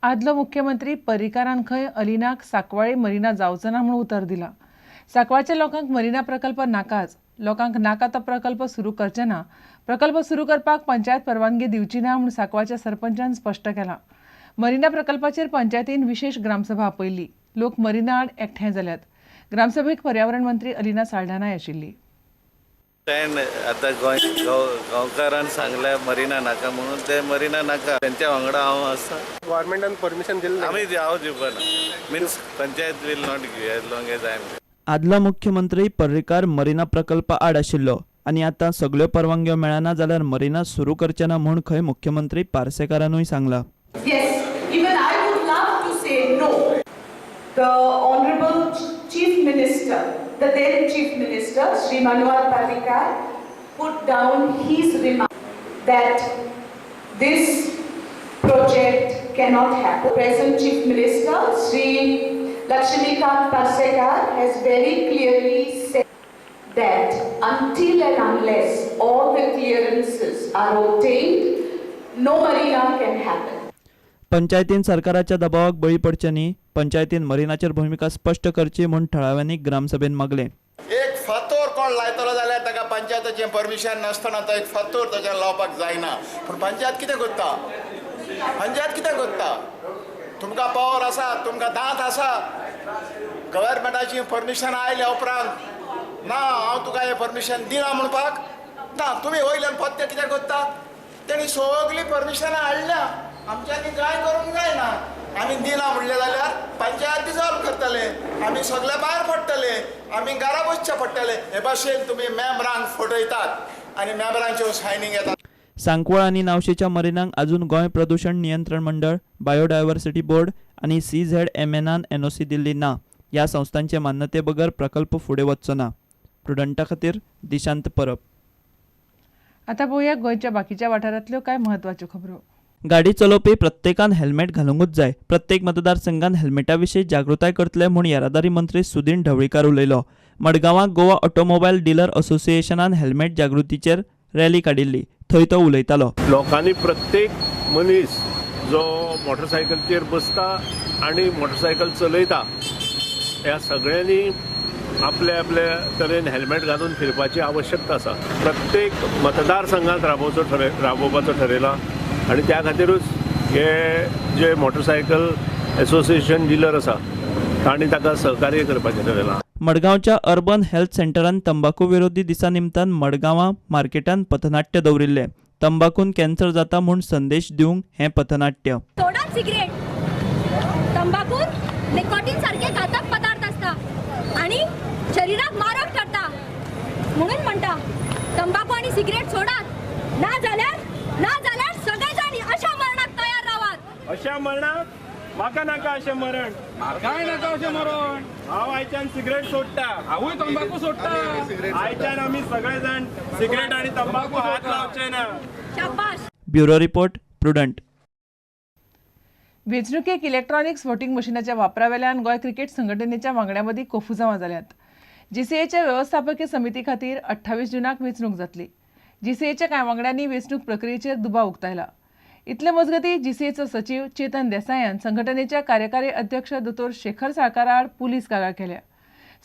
आदलो मुख्यमंत्री पर्रीकारान खंय अलिनाक सांकवाळे मरिना जावचो ना म्हूण उतर दिलां. सांकवाळच्या लोकांक मरिना प्रकल्प नाकाच, लोकांक नाका तो प्रकल्प सुरू करचे ना. प्रकल्प सुरू करपाक पंचायत परवानगी दिवची ना म्हूण सांकवाळच्या सरपंचान स्पश्ट केलां. मरिना प्रकल्पाचेर पंचायतीन विशेश ग्रामसभा आपयल्ली. लोक मरिना आड एकठांय जाल्यात. ग्रामसभेक पर्यावरण मंत्री अलिना साल्ढाणाय आशिल्ली. आतां गोंय गांवकारान सांगल्या मरिना नाका म्हणून ते मरिना नाका, तेंच्या वांगडा हांव आसा. गव्हर्मेंटान परमिशन दिलें? आमी हांव दिवपाना, means panchayat will not give as long as I am. आदलो मुख्यमंत्री पर्रीकार मरिना प्रकल्पा आड आशिल्लो आनी आतां सगल्यो परवानग्यो मेळना जाल्यार मरिना सुरू करचे ना म्हूण खंय मुख्यमंत्री पार्सेकारानूय सांगला. Yes, even I would love to say no. The Honorable Chief Minister, the then Chief Minister, Shri Manohar Parrikar, put down his remark that this project cannot happen. Present Chief Minister, Shri Lakshmikant Parsekar, has very clearly said that until and unless all the clearances are obtained, no marina can happen. पंचायतीन सरकाराच्या दबावाक बळी पडचे न्ही, पंचायतीन मरिनाचेर भुमिका स्पश्ट करची म्हूण थळाव्यांनी ग्रामसभेन मागलें. एक फातोर कोण लायतलो जाल्यार ताका पंचायताचें परमिशन नासतना तो एक फातोर ताच्यान लावपाक जायना. पूण पंचायत कितें करता? पंचायत कितें करता? तुमकां पावर आसा, तुमकां दांत आसा. गव्हर्मेंटाची परमिशन आयल्या उपरांत ना हांव तुका हें परमिशन दिना म्हणपाक ना. तुमी वयल्यान पत्ते कितें करता? तेणी सगळीं परमिशनां हाडल्या, आमच्यांनी कांय करूंक जायना. आमी दिना म्हणलें जाल्यार पंचायत डिजॉल्व करतले, आमी सगळे भायर पडटले, आमी घरा बसचे पडटले. हे भाशेन तुमी मेंबरांक फटयतात आनी मेंबरांच्यो सायनींग येतात. सांकवाळ आनी नावशेच्या मरिनांक अजून गोंय प्रदूशण नियंत्रण मंडळ, बायोडायव्हर्सिटी बोर्ड आनी सीझेडएमएनान एनओसी दिल्ली ना. ह्या संस्थांचे मान्यते बगर प्रकल्प फुडें वचचो ना. प्रुडंटा खातीर दिशांत परब. आतां पळोवया गोंयच्या बाकीच्या वाठारांतल्यो कांय म्हत्वाच्यो खबरो. गाडी चलोवपी प्रत्येकान हेल्मेट घालूंकच जाय. प्रत्येक मतदारसंघान हेल्मेटा विशीं जागृताय करतले म्हूण येरादारी मंत्री सुदीन ढवळीकार उलयलो. मडगांवां गोवा ऑटोमोबायल डीलर असोसिएशनान हेल्मेट जागृतीचेर रॅली काडिल्ली, थंय तो उलयतालो. लोकांनी प्रत्येक मनीस जो मोटरसायकलचेर बसता आनी मोटरसायकल चलयता ह्या सगळ्यांनी आपले आपले तरेन हेल्मेट घालून फिरपाची आवश्यकता आसा. प्रत्येक मतदारसंघात राबोवपाचो ठरयला आनी त्या खातीरूच हे जे मोटरसायकल एसोसिएशन डिलर आसा तांणी ताका सहकार्य करपाचें ठरयलां. मडगांवच्या अर्बन हेल्थ सेंटरान तंबाकू विरोधी दिसा निमतान मडगांवां मार्केटान पथनाट्य दवरिल्लें. तंबाकून कॅन्सर जाता म्हूण संदेश दिवंक हें पथनाट्य. सोडात सिगरेट, तंबाकून निकोटीन सारखे घातक पदार्थ आसता आणि शरीराक मारक ठरता, म्हणून म्हणटा तंबाकू आणि सिगरेट सोडात, ना जाल्यार सगळे जाण अशा मरणाक तयार रावात. अशा मरणाक म्हाका नाका अशें मरण, म्हाकाय नाका अशें मरण. हांव आयच्यान सिगरेट सोडटा, हांवूय तंबाकू सोडटा. आयच्यान आमी सगळे जाण सिगरेट आनी तंबाकू हात लावचे ना. शाबाश. Bureau report, Prudent. वेंचणुकेक इलेक्ट्रॉनिक्स वोटिंग मशिनाच्या वापरावेल्यान गोंय क्रिकेट संघटनेच्या वांगड्यां मदीं कोफुजांवां जाल्यात. जीसीएच्या वेवस्थापकीय समिती खातीर 28 जूनाक वेंचणूक जातली. जीसीएच्या कांय वांगड्यांनी वेंचणूक प्रक्रियेचेर दुबाव उक्तायला. इतले मजगतीं जीसीएचो सचीव चेतन देसायान संघटनेच्या कार्यकारी अध्यक्ष दोतोर शेखर साळकारा आड पुलीस कागाळ केल्या.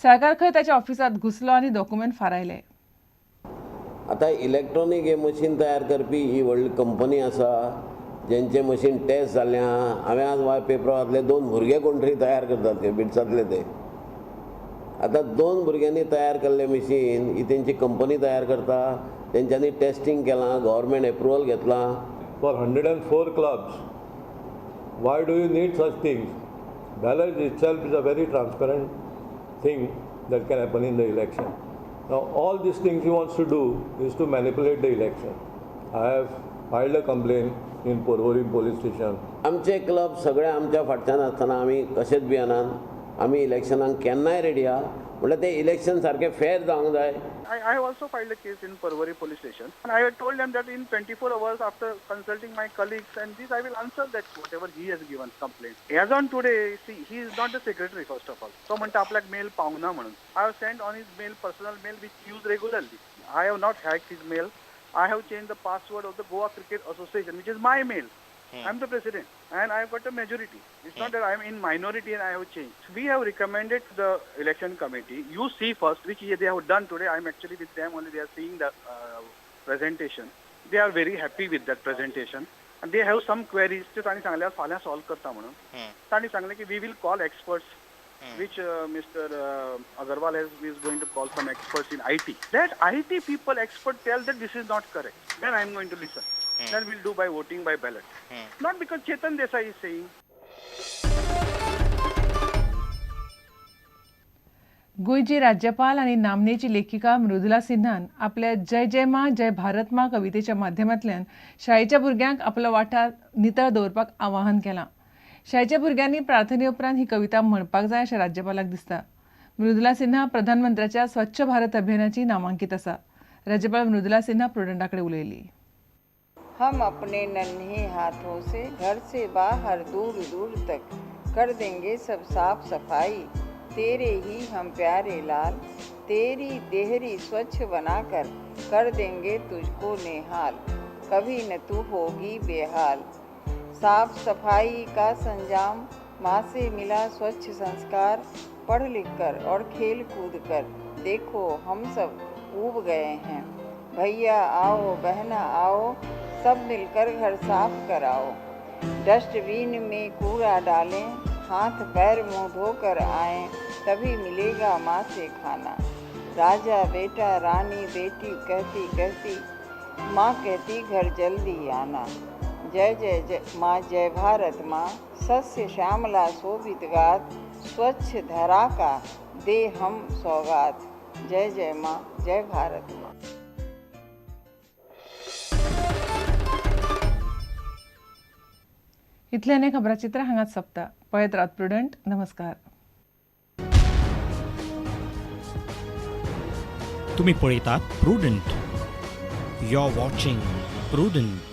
साळकार खंय ताच्या ऑफिसांत घुसलो आनी डॉक्युमेंट फारायले. आतां इलेक्ट्रॉनीक हे मशीन तयार करपी ही व्हडली कंपनी आसा, जेंचें मशीन टेस्ट जाल्लें आहा. हांवें आज पेपर वाचले, 2 भुरगे कोण तरी तयार करतात ते बिट्सांतले ते. आतां 2 भुरग्यांनी तयार केल्लें मशीन ही तेंची कंपनी तयार करता, तेंच्यांनी टेस्टींग केलां, गव्हर्मेंट एप्रुवल घेतलां. For 104 clubs, why do you need such things? Ballot itself is a very transparent thing that can happen in the election. Now, all these things he wants to do is to manipulate the election. I have filed a complaint in Porvorim police station. आमचे club सगळे आमच्या फाटल्यान आसतना आमी कशेंच भियेनात. आमी इलेक्शनाक केन्नाय ready आहा, म्हणल्यार ते इलेक्शन सारकें फेर जावंक जाय. I have also filed a case in Porvorim police station, and I have told them that in 24 hours after consulting my colleagues and this, I will answer that whatever he has given complaint. As on today, see, he is not the secretary first of all. So म्हणटा आपल्याक mail पावना म्हणून. I have sent on his mail, personal mail which he use regularly. I have not hacked his mail. I have changed the password of the Goa Cricket Association, which is my mail. I am the president and I have got a majority. It's not that I am in minority and I have changed. We have recommended to the election committee, you see first, which they have done today. I am actually with them only. They are seeing the presentation. They are very happy with that presentation. And they have some queries. ते तांणी सांगल्यार फाल्यां solve करता म्हणून. तांणी सांगलें की we will call experts, which Mr. Agarwal is going to call some experts in IT. That IT people expert tell that this is not correct. Then I am going to listen. Then we'll do by voting by ballot. Not because Chetan Desai is saying. गोंयची राज्यपाल आनी नामनेची लेखिका मृदुला सिन्हान आपल्या जय जय मा जय भारत मा कवितेच्या माध्यमांतल्यान शाळेच्या भुरग्यांक आपलो वाठार नितळ दवरपाक आवाहन केलां. शाळेच्या भुरग्यांनी प्रार्थने उपरांत ही कविता म्हणपाक जाय अशें राज्यपालाक दिसता. मृदुला सिन्हा प्रधानमंत्र्याच्या स्वच्छ भारत अभियानाची नामांकीत आसा. राज्यपाल मृदुला सिन्हा प्रुडंटा कडेन उलयली. हम अपने नन्हे हाथों से घर से बाहर दूर दूर तक कर देंगे सब साफ सफाई. तेरे ही हम प्यारे लाल, तेरी देहरी स्वच्छ बनाकर कर देंगे तुझको निहाल. कभी न तू होगी बेहाल. साफ सफाई का संजाम माँ से मिला स्वच्छ संस्कार. पढ़ लिख कर और खेल कूद कर देखो हम सब ऊब गए हैं. भैया आओ बहना आओ, सब मिलकर घर साफ कराओ. डस्टबिन में कूड़ा डालें, हाथ पैर मुंह धोकर आएं, तभी मिलेगा माँ से खाना. राजा बेटा रानी बेटी कहती कहती माँ कहती घर जल्दी आना. जय जय जय माँ जय भारत माँ, सस्य श्यामला शोभित गात, स्वच्छ धरा का दे हम सौगात. जय जय माँ जय भारत माँ. इतल्याने खबराचित्र हांगाच सोंपता. पळयत रात प्रुडंट. नमस्कार. तुम्ही पळयतात Prudent. You are watching Prudent.